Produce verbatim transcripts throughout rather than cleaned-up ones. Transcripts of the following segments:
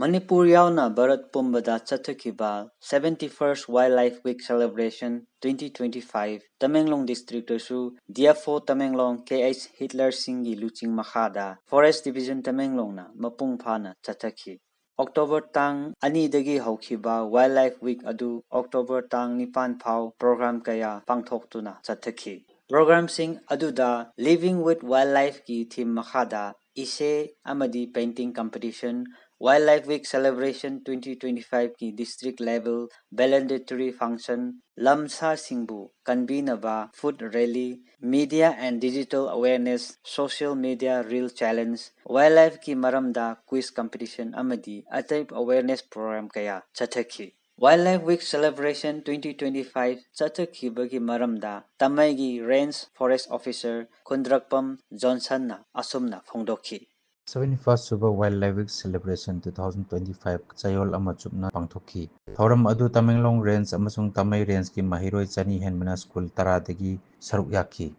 ꯃꯅꯤꯄꯨꯔ ꯌꯥꯎꯅ ꯚꯥꯔꯠ ꯄꯨꯝꯕꯗ ꯆꯠꯊꯈꯤꯕ seventy first Wildlife Week Celebration twenty twenty five Tamenglong ꯗꯤꯁꯇ꯭ꯔꯤꯛꯇꯁꯨ DFO Tamenglong K H Hitler ꯁꯤꯡꯒꯤ ꯂꯨꯆꯤꯡ ꯃꯈꯥꯗ ꯐꯣꯔꯦꯁ ꯗꯤꯕꯤꯖꯟ ꯇꯃꯦꯡꯂꯣꯡꯅ ꯃꯄꯨꯡ ꯐꯥꯅ ꯆꯠꯊꯈꯤ꯫ ꯑꯣꯛꯇꯣꯕꯔ ꯇꯥꯡ ꯑꯅꯤꯗꯒꯤ ꯍꯧꯈꯤꯕ Wildlife Week ꯑꯗꯨ ꯑꯣꯛꯇꯣꯕꯔ ꯇꯥꯡ ꯅꯤꯄꯥꯟ ꯐꯥꯎ ꯄ꯭ꯔꯣꯒ꯭ꯔꯥꯝ ꯀꯌꯥ ꯄꯥꯡꯊꯣꯛꯇꯨꯅ ꯆꯠꯊꯈꯤ꯫ ꯄ꯭ꯔꯣꯒ꯭ꯔꯥꯝꯁꯤꯡ ꯑꯗꯨꯗ Living with Wildlifeꯀꯤ ꯊꯤꯝ ꯃꯈꯥꯗ ꯏꯁꯩ ꯑꯃꯗꯤ painting competition, Wildlife Week Celebration twenty twenty fiveꯀꯤ district level valedictory function, ꯂꯝ ꯁꯥꯁꯤꯡꯕꯨ ꯀꯟꯕꯤꯅꯕ food rally, media and digital awareness, social media reel challenge, wildlifeꯀꯤ ꯃꯔꯝꯗ quiz competition ꯑꯃꯗꯤ ꯑꯇꯩ awareness program ꯀꯌꯥ ꯆꯠꯊꯈꯤ꯫ Wildlife Week Celebration twenty twenty five ꯆꯠꯊꯈꯤꯕꯒꯤ ꯃꯔꯝꯗ ꯇꯥꯃꯩꯒꯤ Range Forest Officer ꯈꯨꯟꯗ꯭ꯔꯛꯄꯝ ꯖꯣꯟꯁꯟꯅ ꯑꯁꯨꯝꯅ ꯐꯣꯡꯗꯣꯛꯈꯤ꯫ Seventy first ꯁꯨꯕ Wildlife Week Celebration two thousand twenty five ꯆꯌꯣꯜ ꯑꯃ ꯆꯨꯞꯅ ꯄꯥꯡꯊꯣꯛꯈꯤ꯫ ꯊꯧꯔꯝ ꯑꯗꯨ ꯇꯃꯦꯡꯂꯣꯡ ꯔꯦꯟꯖ ꯑꯃꯁꯨꯡ ꯇꯥꯃꯩ ꯔꯦꯟꯖꯀꯤ ꯃꯍꯩꯔꯣꯏ ꯆꯅꯤ ꯍꯦꯟꯕꯅ ꯁ꯭ꯀꯨꯜ ꯇꯔꯥꯗꯒꯤ ꯁꯔꯨꯛ ꯌꯥꯈꯤ꯫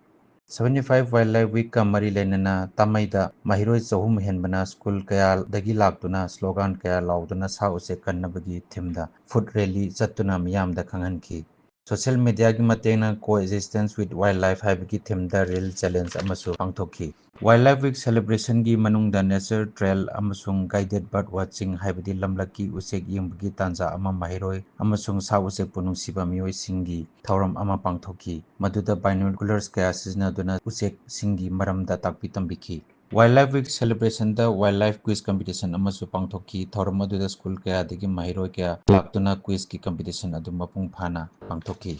Seventy five Wildlife Weekꯀ ꯃꯔꯤ ꯂꯩꯅꯅ ꯇꯥꯃꯩꯗ ꯃꯍꯩꯔꯣꯏ ꯆꯍꯨꯝ ꯍꯦꯟꯕꯅ ꯁ꯭ꯀꯨꯜ ꯀꯌꯥꯗꯒꯤ ꯂꯥꯛꯇꯨꯅ ꯁ꯭ꯂꯣꯒꯥꯟ ꯀꯌꯥ ꯂꯥꯎꯗꯨꯅ ꯁꯥ ꯎꯆꯦꯛ ꯀꯟꯅꯕꯒꯤ ꯊꯤꯝꯗ ꯐꯨꯗ ꯔꯦꯂꯤ ꯆꯠꯇꯨꯅ ꯃꯤꯌꯥꯝꯗ ꯈꯪꯍꯟꯈꯤ꯫ ꯁꯣꯁꯤꯌꯦꯜ ꯃꯤꯗꯤꯌꯥꯒꯤ ꯃꯇꯦꯡꯅ Coexistence with Wildlife ꯍꯥꯏꯕꯒꯤ ꯊꯤꯝꯗ ꯔꯤꯜ ꯆꯦꯂꯦꯟꯖ ꯑꯃꯁꯨ ꯄꯥꯡꯊꯣꯛꯈꯤ꯫ Wildlife Week Celebrationꯒꯤ ꯃꯅꯨꯡꯗ nature trail ꯑꯃꯁꯨꯡ guided bird watching ꯍꯥꯏꯕꯗꯤ ꯂꯝꯂꯛꯀꯤ ꯎꯆꯦꯛ ꯌꯦꯡꯕꯒꯤ ꯇꯥꯟꯖꯥ ꯑꯃ ꯃꯍꯩꯔꯣꯏ ꯑꯃꯁꯨꯡ ꯁꯥ ꯎꯆꯦꯛꯄꯨ ꯅꯨꯡꯁꯤꯕ ꯃꯤꯑꯣꯏꯁꯤꯡꯒꯤ ꯊꯧꯔꯝ ꯑꯃ ꯄꯥꯡꯊꯣꯛꯈꯤ, ꯃꯗꯨꯗ binoculars ꯀꯌꯥ ꯁꯤꯖꯤꯟꯅꯗꯨꯅ ꯎꯆꯦꯛꯁꯤꯡꯒꯤ ꯃꯔꯝꯗ ꯇꯥꯛꯄꯤ ꯇꯝꯕꯤꯈꯤ꯫ Wildlife Week Celebrationꯗ Wildlife Quiz Competition ꯑꯃꯁꯨ ꯄꯥꯡꯊꯣꯛꯈꯤ꯫ ꯊꯧꯔꯝ ꯑꯗꯨꯗ ꯁ꯭ꯀꯨꯜ ꯀꯌꯥꯗꯒꯤ ꯃꯍꯩꯔꯣꯏ ꯀꯌꯥ ꯂꯥꯛꯇꯨꯅ quiz ꯀꯤ competition ꯑꯗꯨ ꯃꯄꯨꯡ ꯐꯥꯅ ꯄꯥꯡꯊꯣꯛꯈꯤ꯫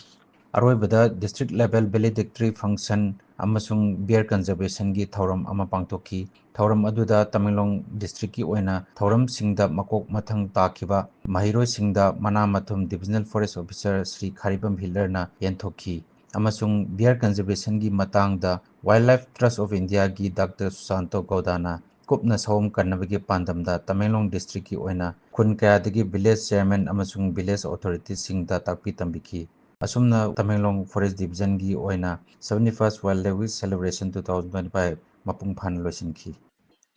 ꯑꯔꯣꯏꯕꯗ district level valedictory function ꯑꯃꯁꯨꯡ bear conservationꯒꯤ ꯊꯧꯔꯝ ꯑꯃ ꯄꯥꯡꯊꯣꯛꯈꯤ꯫ ꯊꯧꯔꯝ ꯑꯗꯨꯗ ꯇꯃꯦꯡꯂꯣꯡ districtꯀꯤ ꯑꯣꯏꯅ ꯊꯧꯔꯝꯁꯤꯡꯗ ꯃꯀꯣꯛ ꯃꯊꯪ ꯇꯥꯈꯤꯕ ꯃꯍꯩꯔꯣꯏꯁꯤꯡꯗ ꯃꯅꯥ ꯃꯊꯨꯝ Divisional Forest Officer ꯁ꯭ꯔꯤ ꯈꯥꯔꯤꯕꯝ ꯍꯤꯠꯂꯔꯅ ꯌꯦꯟꯊꯣꯛꯈꯤ ꯑꯃꯁꯨꯡ bear conservationꯒꯤ ꯃꯇꯥꯡꯗ Wildlife Trust of Indiaꯒꯤ ꯗꯥꯛꯇꯔ ꯁꯨꯁꯥꯟꯇꯣ ꯒꯧꯗꯥꯅ ꯀꯨꯞꯅ ꯁꯑꯣꯝ ꯀꯟꯅꯕꯒꯤ ꯄꯥꯟꯗꯝꯗ ꯇꯃꯦꯡꯂꯣꯡ districtꯀꯤ ꯑꯣꯏꯅ ꯈꯨꯟ ꯀꯌꯥꯗꯒꯤ village chairman ꯑꯃꯁꯨꯡ village authoritiesꯁꯤꯡꯗ ꯇꯥꯛꯄꯤ ꯇꯝꯕꯤꯈꯤ꯫ ꯑꯁꯨꯝꯅ ꯇꯃꯦꯡꯂꯣꯡ Forest Divisionꯒꯤ ꯑꯣꯏꯅ seventy first Wildlife Week Celebration two thousand twenty five ꯃꯄꯨꯡ ꯐꯥꯅ ꯂꯣꯏꯁꯤꯟꯈꯤ꯫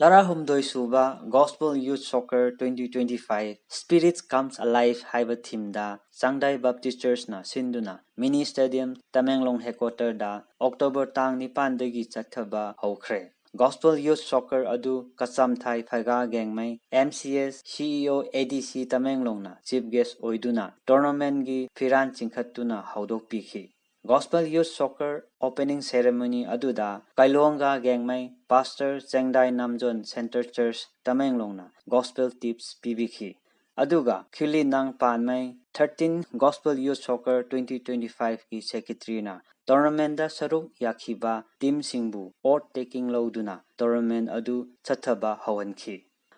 ꯇꯔꯥꯍꯨꯝꯗꯣꯏ ꯁꯨꯕ Gospel Youth Soccer twenty twenty-five Spirits Comes Alive ꯍꯥꯏꯕ ꯊꯤꯝꯗ ꯆꯥꯡꯗꯥꯏ ꯕꯞꯇꯤꯁ ꯆꯔꯆꯅ ꯁꯤꯟꯗꯨꯅ ꯃꯤꯅꯤ ꯁ꯭ꯇꯦꯗꯤꯌꯝ, ꯇꯃꯦꯡꯂꯣꯡ ꯍꯦꯗꯀ꯭ꯋꯥꯇꯔꯗ ꯑꯣꯛꯇꯣꯕꯔ ꯇꯥꯡ ꯅꯤꯄꯥꯟꯗꯒꯤ ꯆꯠꯊꯕ ꯍꯧꯈ꯭ꯔꯦ꯫ Gospel Youth Soccer ꯑꯗꯨ ꯀꯆꯥꯝꯊꯥꯏ ꯐꯩꯒꯥ ꯒꯦꯡꯃꯩ, M C S, C E O, A D C ꯇꯃꯦꯡꯂꯣꯡꯅ ꯆꯤꯐ ꯒꯦꯁ ꯑꯣꯏꯗꯨꯅ ꯇꯣꯔꯅꯥꯃꯦꯟꯒꯤ ꯐꯤꯔꯥꯟ ꯆꯤꯡꯈꯠꯇꯨꯅ ꯍꯧꯗꯣꯛꯄꯤꯈꯤ꯫ Gospel Youth Soccer opening ceremony ꯑꯗꯨꯗ ꯀꯩꯂꯣꯡꯒ ꯒꯦꯡꯃꯩ ꯄꯥꯁꯇꯔ ꯆꯦꯡꯗꯥꯏ ꯅꯥꯝꯖꯣꯟ ꯁꯦꯟꯇꯔ ꯆꯔꯆ ꯇꯃꯦꯡꯂꯣꯡꯅ ꯒꯣꯁꯄꯦꯜ ꯇꯤꯞꯁ ꯄꯤꯕꯤꯈꯤ꯫ ꯑꯗꯨꯒ ꯈ꯭ꯌꯨꯂꯤꯅꯥꯡ ꯄꯥꯟꯃꯩ thirteen Gospel Youth Soccer twenty twenty-five ꯒꯤ ꯁꯦꯀ꯭ꯔꯦꯇꯔꯤꯅ ꯇꯣꯔꯅꯥꯃꯦꯟꯗ ꯁꯔꯨꯛ ꯌꯥꯈꯤꯕ ꯇꯤꯝꯁꯤꯡꯕꯨ ꯑꯣꯠ ꯇꯦꯀꯤꯡ ꯂꯧꯗꯨꯅ ꯇꯣꯔꯅꯥꯃꯦꯟ ꯑꯗꯨ ꯆꯠꯊꯕ ꯍꯧꯍꯟꯈꯤ꯫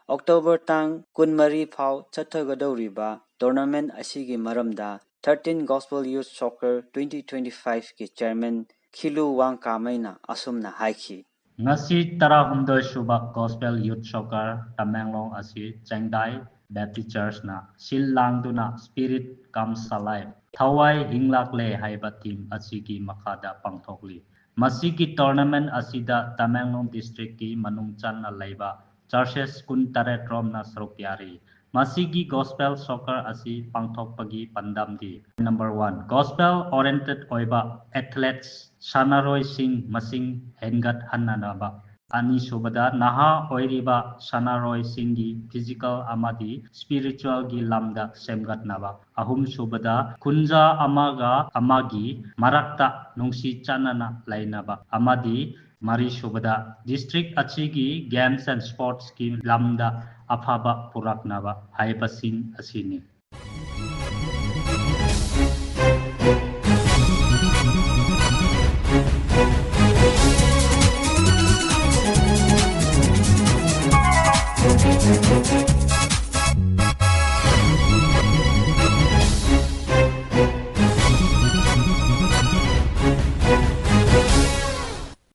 ꯑꯣꯛꯇꯣꯕꯔ ꯇꯥꯡ ꯀꯨꯟꯃꯔꯤ ꯐꯥꯎ ꯆꯠꯊꯒꯗꯧꯔꯤꯕ ꯇꯣꯔꯅꯥꯃꯦꯟ ꯑꯁꯤꯒꯤ ꯃꯔꯝꯗ thirteen Gospel Youth Soccer twenty twenty-five ꯒꯤ ꯆꯤꯌꯔꯃꯦꯟ ꯈꯤꯂꯨ ꯋꯥꯡꯀꯥꯃꯩꯅ ꯑꯁꯨꯝꯅ ꯍꯥꯏꯈꯤ꯫ ꯉꯁꯤ ꯇꯔꯥꯍꯨꯝꯗꯣꯏ ꯁꯨꯕ Gospel Youth Soccer ꯇꯃꯦꯡꯂꯣꯡ ꯑꯁꯤ ꯆꯦꯡꯗꯥꯏ ꯕꯦꯞꯇꯤꯁ ꯆꯔꯆꯅ ꯁꯤꯜ ꯂꯥꯡꯗꯨꯅ Spirit Comes Alive, ꯊꯋꯥꯏ ꯍꯤꯡꯂꯛꯂꯦ ꯍꯥꯏꯕ ꯊꯤꯝ ꯑꯁꯤꯒꯤ ꯃꯈꯥꯗ ꯄꯥꯡꯊꯣꯛꯂꯤ꯫ ꯃꯁꯤꯒꯤ ꯇꯣꯔꯅꯥꯃꯦꯟ ꯑꯁꯤꯗ ꯇꯃꯦꯡꯂꯣꯡ ꯗꯤꯁꯇ꯭ꯔꯤꯛꯀꯤ ꯃꯅꯨꯡ ꯆꯟꯅ ꯂꯩꯕ ꯆꯔꯆꯦꯁ ꯀꯨꯟꯇꯔꯦꯠ ꯔꯣꯝꯅ ꯁꯔꯨꯛ ꯌꯥꯔꯤ꯫ ꯃꯁꯤꯒꯤ ꯒꯣꯁꯄꯦꯜ ꯁꯣꯀꯔ ꯑꯁꯤ ꯄꯥꯡꯊꯣꯛꯄꯒꯤ ꯄꯥꯟꯗꯝꯗꯤ: Number one, gospel oriented ꯑꯣꯏꯕ ꯑꯦꯊꯂꯦꯠꯁ, ꯁꯥꯟꯅꯔꯣꯏꯁꯤꯡ ꯃꯁꯤꯡ ꯍꯦꯟꯒꯠꯍꯟꯅꯕ꯫ ꯑꯅꯤꯁꯨꯕꯗ, ꯅꯍꯥ ꯑꯣꯏꯔꯤꯕ ꯁꯥꯟꯅꯔꯣꯏꯁꯤꯡꯒꯤ ꯐꯤꯖꯤꯀꯦꯜ ꯑꯃꯗꯤ ꯁ꯭ꯄꯤꯔꯤꯆꯨꯋꯦꯜꯒꯤ ꯂꯝꯗ ꯁꯦꯝꯒꯠꯅꯕ꯫ ꯑꯍꯨꯝꯁꯨꯕꯗ, ꯈꯨꯟꯖꯥ ꯑꯃꯒ ꯑꯃꯒꯤ ꯃꯔꯛꯇ ꯅꯨꯡꯁꯤ ꯆꯥꯟꯅꯅ ꯂꯩꯅꯕ꯫ ꯑꯃꯗꯤ ꯃꯔꯤꯁꯨꯕꯗ, ꯗꯤꯁꯇ꯭ꯔꯤꯛ ꯑꯁꯤꯒꯤ games and sportsꯀꯤ ꯂꯝꯗ ꯑꯐꯕ ꯄꯨꯔꯛꯅꯕ ꯍꯥꯏꯕꯁꯤꯡ ꯑꯁꯤꯅꯤ꯫